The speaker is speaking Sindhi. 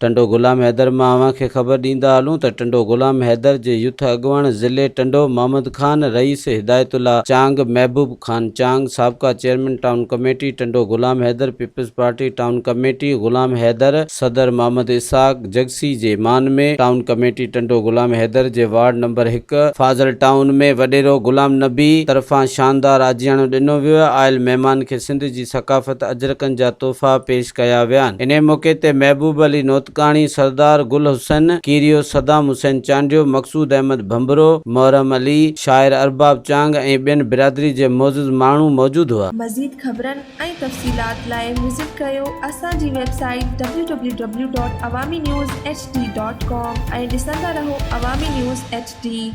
ٽنڊو غلام حيدر مان اوهان کي خبر ڏيندا هلون ته ٽنڊو غلام حيدر جي يوٿ اڳواڻ ضلعي ٽنڊو محمد خان رئيس هدايت الله چانگ، محبوب خان چانگ سابقه chairman town committee Tando Ghulam Haider peoples party town committee Ghulam Haider صدر محمد اسحاق جگسي جي مان ۾ ٽائون ڪميٽي ٽنڊو غلام حيدر جي وارڊ نمبر هڪ فاضل ٽائون ۾ وڏيرو غلام نبي طرفان شاندار آجياڻو ڏنو ويو آيل مهمان کي سنڌ جي ثقافت اجرڪن جا تحفا پيش ڪيا ويا انهي موقعي تي محبوب علي نوتڪاڻي، سردار گل حسين ڪيريو، صدام حسين چانڊيو، مقصود احمد ڀنڀرو، محرم علي، شاعر ارباب چانگ ۽ ٻين برادري جي معزز ماڻهو موجود هئا. مزيد خبرن ۽ تفصيلات لاء وزٽ ڪريو اسان جي website W W W dot Awami news H D dot com ۽ ڏسندا رهو عوامي نيوز ايڇ ڊي.